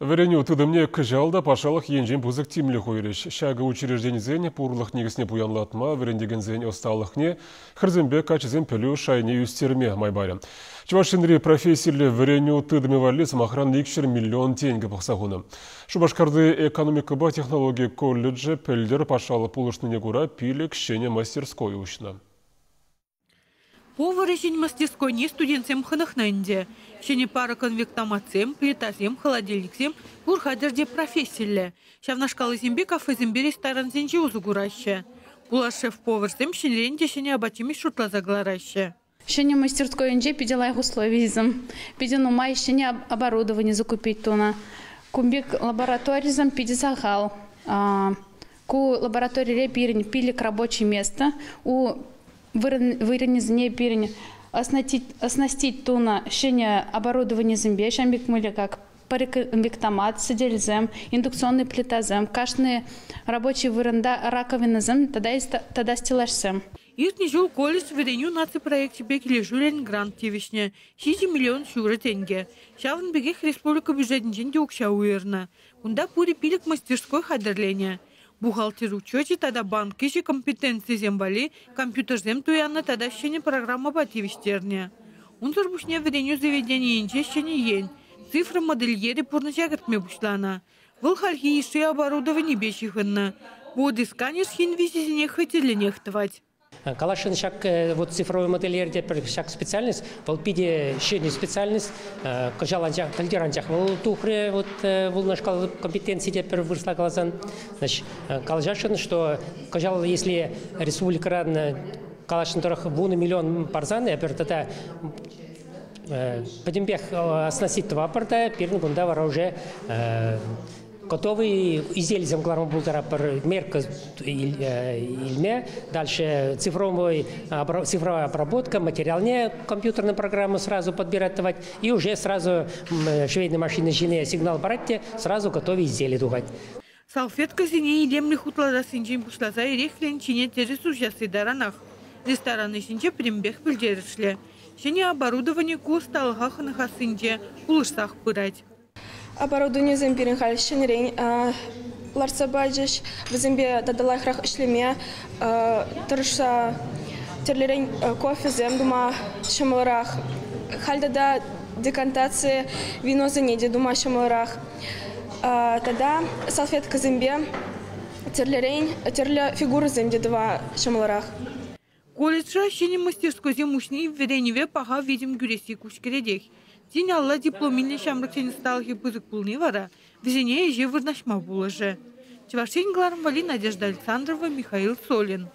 Вӗренӳ тытӑмне кӑҫал та патшалӑх енчен пысӑк тимлӗх уйӑрӗҫ. Ҫакӑ учрежденисен пурлӑх никӗсне пуянлатма, вӗрентекенсен ӑсталӑхне, хӗрсемпе каччӑсен пӗлӳ шайне ӳстерме май парӗ. Чӑваш Енри профессиллӗ вӗренӳ тытӑмӗ валли, сӑмахран, 200 миллион тенкӗ пӑхса хунӑ. Шупашкарти экономикӑпа технологи колледжӗ пӗлтӗр патшалӑх пулӑшнине кура 5 ҫӗнӗ мастерской уҫнӑ. Повар ӗҫӗн мастерскойне студентсем хӑнӑхнӑ ӗнтӗ. Ҫӗнӗ пара конвектоматсем, плитасем, холодильниксем пур хатӗр те профессиллӗ. Ҫавнашкаллисемпе кафесемпе ресторансенче усӑ кураҫҫӗ. Пулас шеф-поварсем ҫӗнӗрен те ҫӗнӗ апат-ҫимӗҫ шутласа кӑлараҫҫӗ. Ҫӗнӗ мастерскойӗнче питӗ лайӑх условисем, питӗ нумай ҫӗнӗ оборудовани закупить тунӑ. Кун пек лабораторисем питӗ сахал. Ку лабораторире пирӗн 5 рабочий место. У вырӑнӗсене пирӗн оснастить тунӑ ҫӗнӗ оборудованисемпе, ҫавӑн пек мӗнле как париконвектомат, сӗтелсем, индукционный плитасем, кашни рабочий вырӑнта раковинӑсем тата стеллажсем. Иртнӗ ҫул колледж вӗренӳ наци проекчӗпе килӗшӳллӗн грант тивӗҫнӗ, 7 миллион ҫурӑ тенкӗ. Ҫавӑн пекех республика бюджетӗнчен те укҫа уйӑрнӑ. Кунта пурӗ 5 мастерской хатӗрленӗ. Бухгалтер учечӗ тата банк ӗҫӗ компетенцисем валли компьютерсем туяннӑ тата ҫӗнӗ программӑпа тивӗҫтернӗ. Унсӑр пуҫне вӗренӳ заведенийӗнче ҫӗнӗ ен, цифра модельерӗ пурнӑҫа кӗртме пуҫланӑ. Вӑл хальхи йышши оборудованипе ҫыхӑннӑ. Боди-сканер ҫын виҫисене хӑй тӗллӗнех тӑвать. Каласшӑн ҫак вот цифровой модельер тетпӗр ҫак специальность, вӑл питӗ ҫӗнӗ специальность. Кӑҫал анчах, пӗлтӗр анчах вӑл тухрӗ, вот вулнашкал компетенци тетпӗр вырӑсла каласан. Значит, калаҫасшӑн, что кӑҫал, если республикӑран калаҫнӑ тӑрӑх 10 миллион парсан, эпир тата пӗтӗмпех оснастить тӑватпӑр та, пирӗн кунта вара уже готовый изделисем кӑларма пултаратпӑр, мерка илме. Дальше цифровая обработка, материалне компьютерная программа сразу подбирать давать, и уже сразу швейной машины ҫине сигнал парать те, сразу готовый изделие тухать. Салфеткӑсене илемлӗ хутлатассинчен пуҫласа эрех кӗленчине тӗрӗс уҫасси таранах. Ресторан ӗҫӗнче пӗтӗмпех пӗлтерӗшлӗ. Ҫӗнӗ оборудовани ку ӑсталӑха хӑнӑхассинче пулӑшсах пырать. Оборудованисем пирӗн халь ҫӗнӗрен лартса пачӗҫ. Вӗсемпе тата лайӑхрах ӗҫлеме тӑрӑшса тӗрлӗрен кофесем тума ҫӑмӑлрах. Халь тата декантаци виносене те тума ҫӑмӑлрах. Тата салфеткӑсемпе тӗрлӗрен тӗрлӗ фигурӑсем те тӑва ҫӑмӑлрах. Колледжра ҫӗнӗ мастерскойсем уҫни вӗренӗве паха витӗм кӳресси куҫкӗретех. Тин алла диплом илнӗ ҫамрӑксен ӑсталӑхӗ пысӑк пулни вара вӗсене ӗҫе вырнаҫма пулӑшӗ. Чӑваш Ен кӑларӑм валли Надежда Александрова, Михаил Солин.